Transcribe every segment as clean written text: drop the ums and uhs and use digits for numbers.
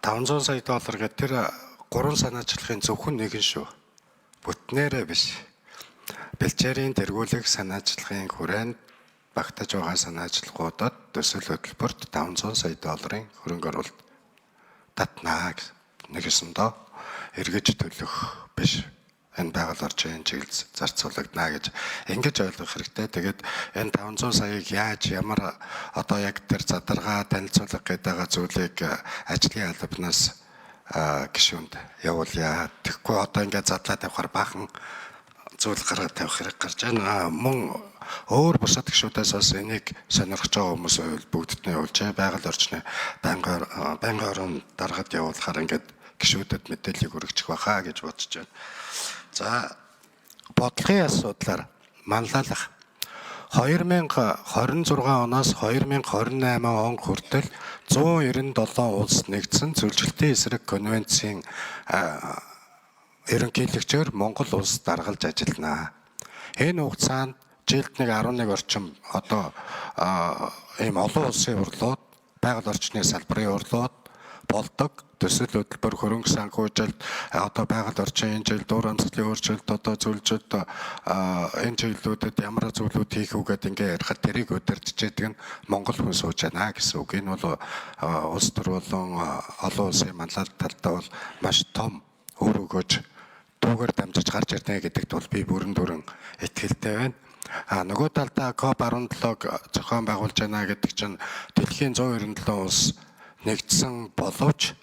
500 сая доллар гэдэг тэр гурван санаачлахын зөвхөн нэг нь шүү. Бүтнээрээ биш. Бэлчээрийн тэргүүлэх санаачлагын хүрээнд багтаж байгаа санаачлагуудад төсөл хөтөлбөрт 500 сая долларын хөрөнгө оруулалт татнаа нэгсэндөө эргэж төлөх биш, энэ байгаль орчин чиглэл зарцуулагдана гэж ингэж ойлгох хэрэгтэй. Тэгээд энэ 500 саяыг яаж ямар одоо яг тэр задаргаа танилцуулга гэдэг байгаа зүйлийг ажлын албанаас гишүүнд явуулъя. Тэгэхгүй одоо ингээд задлаа тавихаар баахан зүйл гаргаад тавих хэрэг гарч байна. Мөн өөр бусад гишүүдээс бас энийг сонирхож байгаа хүмүүс байвал бүгдд нь явуулжээ. Байгаль орчны байнгын орон даргад явуулахаар ингээд гишүүдэд мэдээллийг өргөчих байхаа гэж бодож байна. За, бодлогын асуудлаар манлайлах 2026 оноос 2028 он хүртэл 197 улс нэгдсэн зөвлөлтийн эсрэг конвенцийн ерөнхийлөгчөөр Монгол улс даргалж ажиллана. Энэ хугацаанд жилд нэг 11 орчим одоо ийм олон улсын хурлууд, байгаль орчны салбарын хурлууд болдог. Төсөл хөтөлбөр, хөрөнгө санхүүжилт, одоо байгаль орчин энэ жил дуур амьсгалын өөрчлөлт, одоо зөвлөжөлт энэ чиглэлүүдэд ямар зүйлүүд хийх үү гэдэг ингээ ярихад тэрийг удирдах гэдэг нь Монгол хүн сууж байна гэсэн үг. Энэ бол улс төр болон олон улсын манлайлалт талдаа бол маш том үр өгөөж түүгээр дамжиж гарч ирнэ гэдэгт бол би бүрэн дүрэн итгэлтэй байна. А нөгөө талдаа COP17-г зохион байгуулж байна гэдэг чинь дэлхийн 197 улс нэгдсэн боловч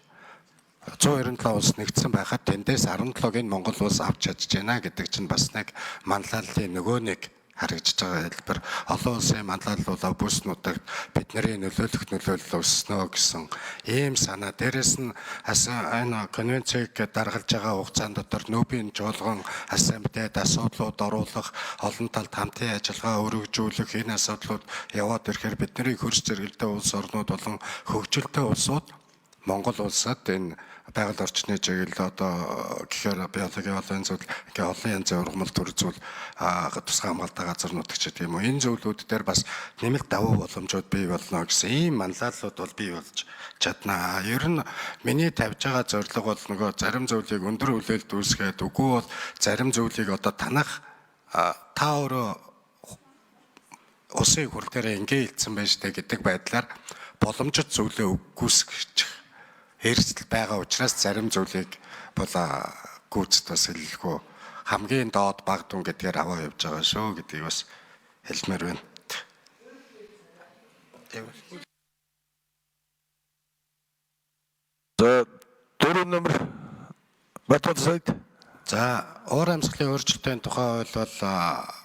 197 улс нэгдсэн байхад тэндээс 17-ыг нь Монгол улс авч чадж байна гэдэг чинь бас нэг манлайллын нөгөө нэг харагдаж байгаа хэлбэр. Олон улсын манлайллуулаа бүс нутагт бидний нөлөөлөх нөлөөлөл өсснө гэсэн ийм санаа. Дээрэс нь энэ конвенцийг даргалж байгаа хугацаанд дотор нүүбийн чуулган ассамблеяд асуудлууд оруулах, олон талд хамтын ажиллагаа өргөжүүлэх энэ асуудлууд яваад ирэхээр бидний хөрс зэрэгэлдээ улс орнууд болон хөгжилтэй улсууд Монгол улсад энэ байгаль орчны чиглэл одоо гэхээр биологийн олон зүйл, ингээ олон янзын ургамал төр зүйл, тусгай хамгаалалтаа газар нутаг ч гэдэг юм уу, энэ зүйлүүд дээр бас нэмэлт давуу боломжууд бий болно гэсэн ийм манлайллууд бол бий болж чаднаа. Ер нь миний тавьж байгаа зорилго бол нөгөө зарим зүйлийг өндөр хүлээлт үүсгээд, үгүй бол зарим зүйлийг одоо танах та өөрөө улсын хурл дээр ингээ хэлсэн байж тээ гэдэг байдлаар боломжит зүйлээ үгүйсгэж эрсдэл байгаа учраас зарим зүйлийг бол гүйцэд бас хэлэлгүй хамгийн доод баг дүн гэдгээр аваа явж байгаа шүү гэдгийг бас хэлмээр байна. За, 4 номер Батал сайд. За, уур амьсгалын өөрчлөлтийн тухай хууль бол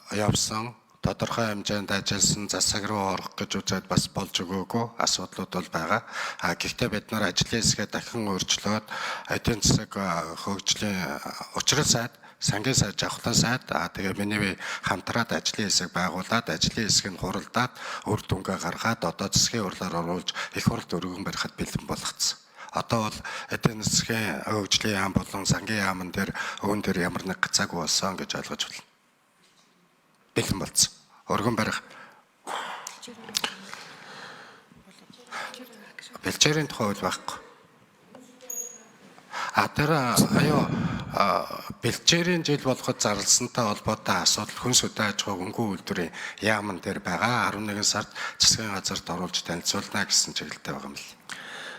явсан, тодорхой хэмжээнд ажилласан, засаг руу орох гэж үзээд бас болж өгөөгүй асуудлууд бол байгаа. А гэхдээ бид нар ажлын хэсгээ дахин өөрчлөөд эдийн засаг хөгжлийн учрал сайд, сангийн сайд, жавхлан сайд, а тэгээ миний бие хамтраад ажлын хэсэг байгуулад, ажлын хэсэг нь хуралдаад үр дүнгээ гаргаад одоо засгийн хурлаар оруулж их хурлд өргөн барихад бэлэн болгоцсон. Одоо бол эдийн засгийн хөгжлийн яам болон сангийн яамн дээр өвөн дээр ямар нэг гацаагүй болсон гэж ойлгож байна. Бэлэн болсон. Өргөн барих. Бэлчээрийн тухай хууль байхгүй. А тэр аюу бэлчээрийн жил болгоход зарласантай холбоотой асуудал хүнс хөдөө аж ахуй хөнгөн үйлдвэрийн яамн дээр байгаа. 11 сард засгийн газарт оруулж танилцуулна гэсэн чиглэлтэй байгаа юм л.